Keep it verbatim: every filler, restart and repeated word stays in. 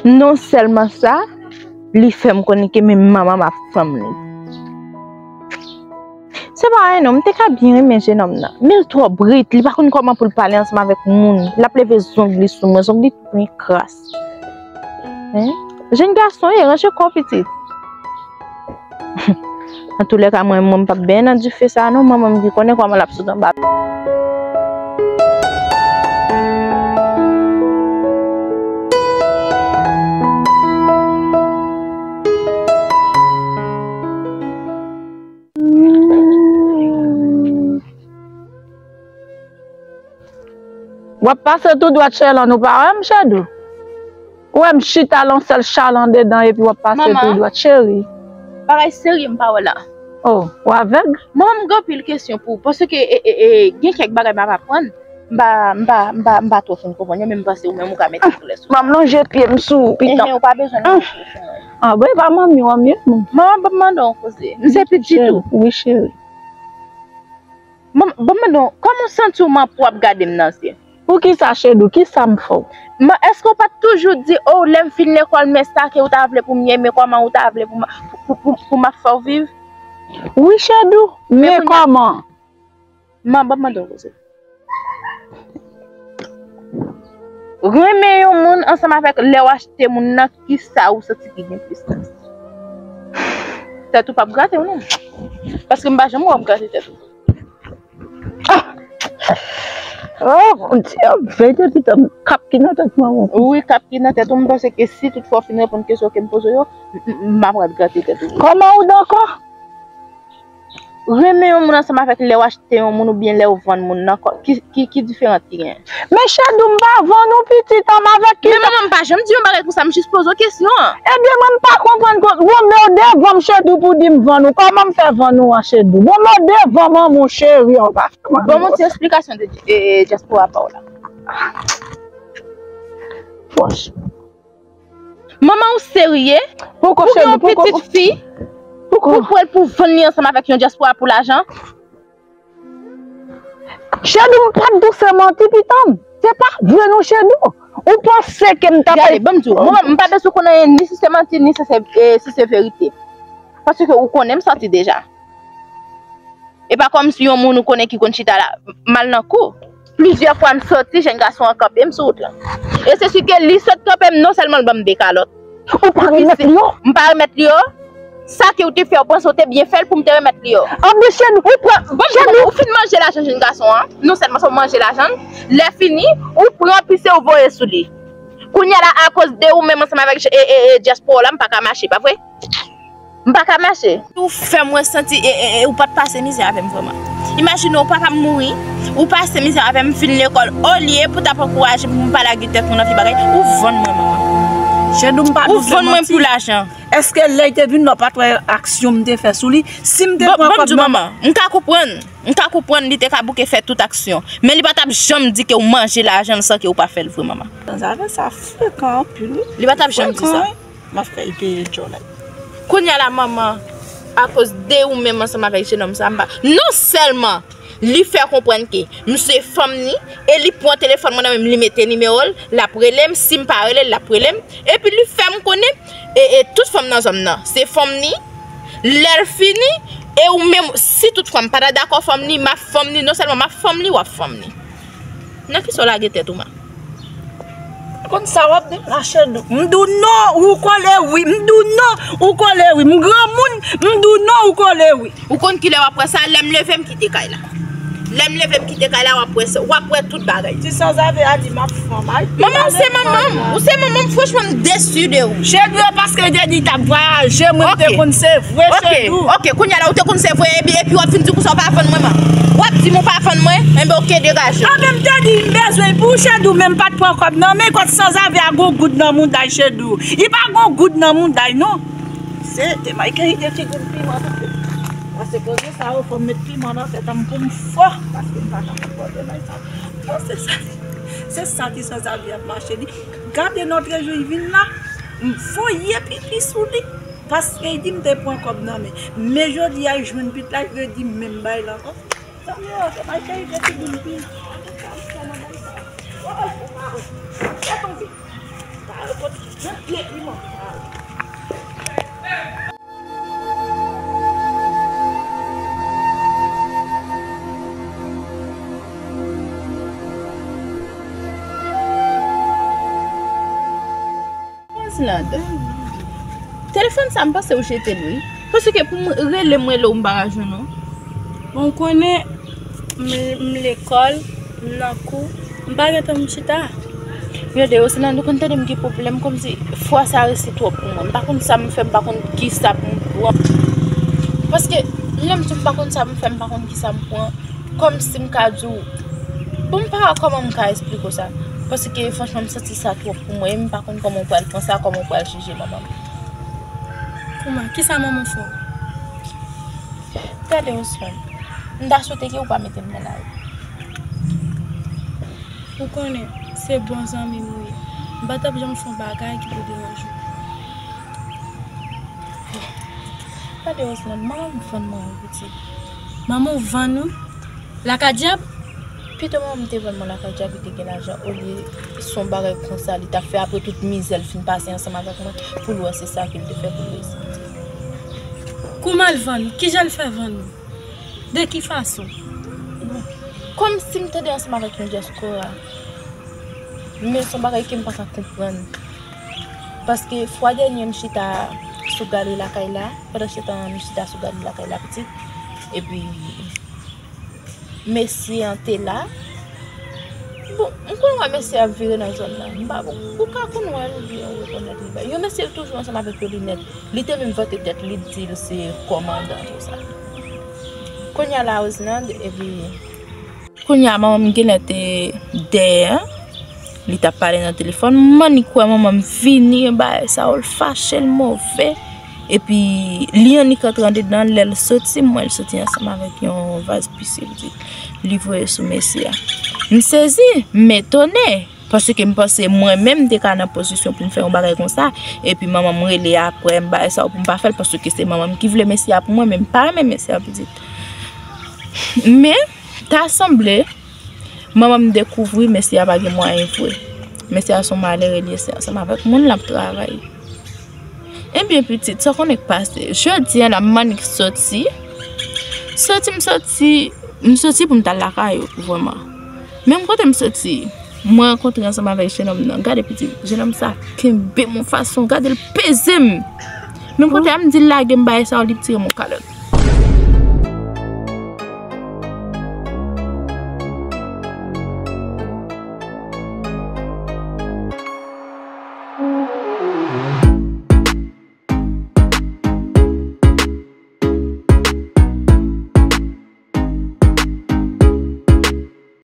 Non sèlman sa, li fè m konnen ke menm manman m ap fanm li. Se pa vre non, m te ka byen renmen jenòm nan. Men l twò brit, li pa konn kòman pou l pale ansanm avèk moun. L ap leve zong li sou mwen, zong li tou plen kras. Hein? Jenn gason, e, ranje kò w pitit. Antoulèka, mwen, mwen, m p ap benyen nan dife sa a non, manman m ki konnen kòman l ap sot anba. W ap pase tou dwat, Sherlande, ou pa wè m, Chedou? Ou wè m chita lan sèl chalè andedan epi w ap pase tou dwat, cheri. Bagay serye m pa wè la. Oh, ou avèg? Manman, m gen anpil kesyon pou ou, paske, e, e, e, gen kèk bagay m ap aprann, m pa, m pa, m pa, m pa twò fin konprann yo, men m panse ou menm ou ka mete klè sou sa. Ban m lonje pye m sou ou, pitan. Enhen, ou pa bezwen lonje pye w. Ah, bon, e pa manmi w an m ye, non? Manman, ban m mande w yon koze. M se pitit ou. Wi, cheri. Manman, ban m mande w, kòman w santi w man pou w ap gade m nan zye? Poukisa, Chedou? Kisa m fè w? Man, èske w pa t toujou di, o, lè m fin lekòl, men sa ke w ta vle pou m ye, men kòman w ta vle pou m, pou, pou, pou, pou m ap fè w viv? Wi, Chedou, men kòman? Man, ban m mande w yon koze. Renmen yon moun ansanm avèk lè w achte moun nan, kisa ou santi ki gen pwisans? Tèt ou p ap grate w non. Paske m pa janm wè w ap grate tèt ou. Ah! Oh, Bondye, verite pitan m, kap ki nan tèt mwen. Wi, kap ki nan tèt ou, m panse ke si tout fwa w fin reponn kesyon ke m poze w yo, m, m, m ap rad grate tèt ou. Kòman ou dakò? Renmen yon moun ansanm avèk lè w achte yon moun oubyen lè w vann moun nan, kò-, ki, ki, ki diferans ki genyen? Men Chedou, m pa vann ou pitit an m avèk ki. Men manman, m pa janm di yon bagay konsa, m jis poze w kesyon an. Ebyen, mwen, m pa konprann ko-, Romeo devan m, Chedou, pou di m vann ou. Kòman m fè vann ou an, Chedou? Romeo devan manman w, cheri, an pa fè manmi. Ban m yon ti esplikasyon de, e, e, dyaspora pa w la. Franchman. Manman, ou serye? Pou gen yon pitit fi, pou pran l pou vann li ansanm avèk yon dyaspora pou lajan? Chedou, m p ap di w se manti, pitan m. Se pa vre non, Chedou. Ou panse ke m t ap... Gade, ban m di w, manman, m pa bezwen konn anyen, ni si se manti, ni si se, e, si se verite. Paske ou konnen m santi deja. E pa kòmsi yon moun ou konnen ki konn chita la, m al nan kou. Plizyè fwa m soti, jèn gason an kanpe m sou wout lan. E se si ke li sot kanpe m, non sèlman l ban m de kalòt. Ou pa remèt li yo? M pa remèt li yo. Sa ke w te fè, ou panse w te byen fè l pou m te remèt li yo? Anben, Chedou, ou pran, Chedou, ou fin manje lajan jèn gason an. Non sèlman sa w manje lajan l, lè fini, ou pran pise ou voye sou li. Kounye a la, akoz de ou menm ansanm avèk, e, e, e, dyaspora w la, m pa ka mache, pa vre? M pa ka mache. Ou fè m wè santi, e, e, e, ou pa t pase mizè avè m vrèman. Imajine w, papa m mouri, ou pase mizè avè m, m fin lekòl. Olye pou w t ap ankouraje m pou m pa lage tèt mwen nan vye bagay, ou vann mwen, manman. Chedou, m pa di w se manti. Ou vann mwen pou lajan. Èske lè l te vin la, w pa t wè aksyon m te fè sou li? Si m te pran kòb nan... Manman, m ka konprann. M ka konprann li te ka bouke fè tout aksyon. Men li pa t ap janm di ke w manje lajan l san ke w pa fè l vre, manman. Zafè sa frekan anpil, wi. Li pa t ap janm di sa. M ap fè l peye djòlè. Kounye a la, manman, akoz de ou menm ansanm avèk jenòm sa, m pa, non sèlman li fè konprann ke m se fanm ni, e li pran telefòn mwen nan men m, li mete nimewo l, l ap rele m, si m pa rele l, l ap rele m, epi li fè m konnen, e, e tout fanm nan zòn nan, se fanm ni, lè l fini, e ou menm, si tout fanm pa ta dakò fanm ni, m ap fanm ni, non sèlman m ap fanm ni, w ap fanm ni. Nan kisa w lage tèt ou, ma? Konn sa w ap di m la, Chedou. M di w non, ou kole wi. M di w non, ou kole wi. M granmoun, m di w non, ou kole wi. Ou konn kilè w ap wè sa? Lè m leve, m kite kay la. Lè m leve, m kite kay la, w ap wè sa, w ap wè tout bagay. Ti sanzave a di m ap fanm, ay. Manman, ou se manman m. Ou se manman m, franchman, m desi de ou. Chedou, e paske l te di l t ap vwayaje, mwen m te konn se vre, Chedou. Ok, kounye a la, ou te konn se vre, epi, epi w ap vin di konsa w pa vann mwen, man. W ap di m ou pa vann mwen, enben, ok, degaje w. Anben, m te di m bezwen pou Chedou, men m pa t pran kòb nan men, kot sanzave a gon goud nan mouda l, Chedou. Li pa gon goud nan mouda l, non. Se te Michael ki te ti goud piman nan tèt. Paske koze sa yo, fò m met piman nan tèt an m pou m fò, paske m pa ka konpòte bagay sa. Bon, se sa, se sa ki sanzave ap mache, li. Gade nòt rejou, li vin la, m voye pipi sou li, paske li di m te pran kòb nan men. Men jodi a, li jwenn pit la, li redi m menm bagay la ankò. Zanmi yo, se Michael ki te di m piman. Antouka, m fò nan bagay sa. Oh, oh, oh, oh. Roselande, telefòn sa, m panse ou jete l, wi. Paske pou m rele, m rele w, m pa ka jwenn ou. Bon, ou konnen, m, m lekòl, m nan kou, m pa gen tan pou m chita. Gade, Roselande, ou konn tande m gen pwoblèm, kòmsi fwa sa resi twòp pou mwen. M pa konn sa m fè, m pa konn ki sa pou m pran. Paske, lè m di w m pa konn sa m fè, m pa konn ki sa m pran, kòmsi m ka di w, bon, m pa wè kòman m ka esplike w sa. Paske, franchman, m santi sa twòp pou mwen, e m pa konn kòman w pral pran sa, kòman w pral jije manman m. Kouman? Kisa manman w fè w? Gade, Roselande, m ta swete ke ou pa mete m nan lari. Ou konnen, se bon zanmi m ou ye. M pa t ap janm fè yon bagay ki pou deranje w. Gade, Roselande, manman m vann mwen, wi, pitit. Manman w vann ou? Lakay dyab? Pito manman m te vann mwen lakay dyab, li te gen lajan, olye se yon bagay konsa li t ap fè apre tout mizè l fin pase ansanm avèk mwen, pou l wè se sa ke l te fè pou l reyisi. Kouman l vann ou? Kijan l fè vann ou? De ki fason? Bon, kòmsi m tande ansanm avèk yon dyaspora. Men se yon bagay ke m pa ka konprann. Paske fwa dènye m chita sou galri lakay la, pandan se tan m chita sou galri lakay la pitit, epi mesye an te la. Bon, m konn wè mesye ap vire nan zòn nan. M pa, ou ka konn wè l oubyen ou rekonèt li. Yon mesye toujou ansanm avèk yon linèt. Li te menm vante tèt li, di l se kòmandan, tout sa. Kounye a la, Roselande, epi kounye a, manman m genlè te dèyè. Li t ap pale nan telefòn. M annik wè manman m vini, bagay sa yo, l fache, l move. Epi, li annik antre andedan, lè l soti, m wè l soti ansanm avèk yon vaz pise, li di, li voye sou mesye a. M sezi, m etone. Paske m panse mwen menm m te ka nan pozisyon pou m fè yon bagay konsa. Epi manman m rele apre m, bagay sa yo pou m pa fè l, paske se manman m ki vle mesye a pou mwen, men m pa renmen mesye a pitit. Men, ta sanble, manman m dekouvri mesye a pa gen mwayen vre. Mesye a se yon malere li ye, se ansanm avèk moun l ap travay. Ebyen pitit, sa w konnen k pase. Jodi a la, m annik soti. Soti, m soti, m soti pou m t al lakay ou, vrèman. Menm kote m soti, mwen rankontre ansanm avèk jennonm nan. Gade pitit, jennonm sa kenbe m yon fason, gade l peze m. Menm kote a m di l lage m, bagay sa yo, li tire m yon kalòt.